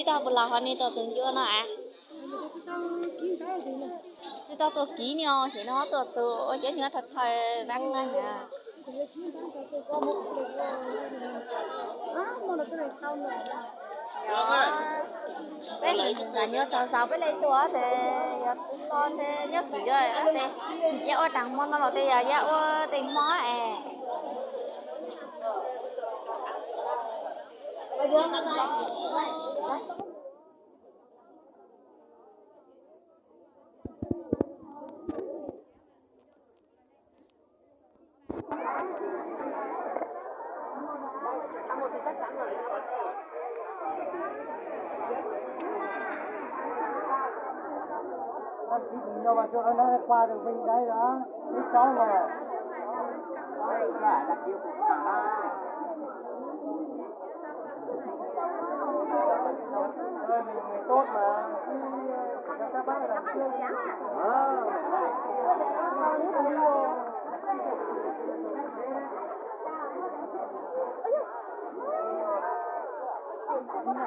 Puas los ho nej tuaj txug ncua no a? Tsis tau tuaj kiv ni os, ces no tuaj txug ua cov nyuag thawj thawj vab no niam. Peb tseem txom nyuag tsaug zog peb le tuaj ces yog tsis los ces nyob kim ces yog ua raag hmo no los ces yog yog ua tej hmo es. Đăng ký cùng nhau vào cho nó qua được bên đấy đó. Thứ sáu là đăng ký cùng thẳng đó. Ơi, mình người tốt mà. Cho các bác làm trước. Ờ.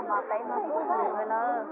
Mos tev mas kub zus lawm.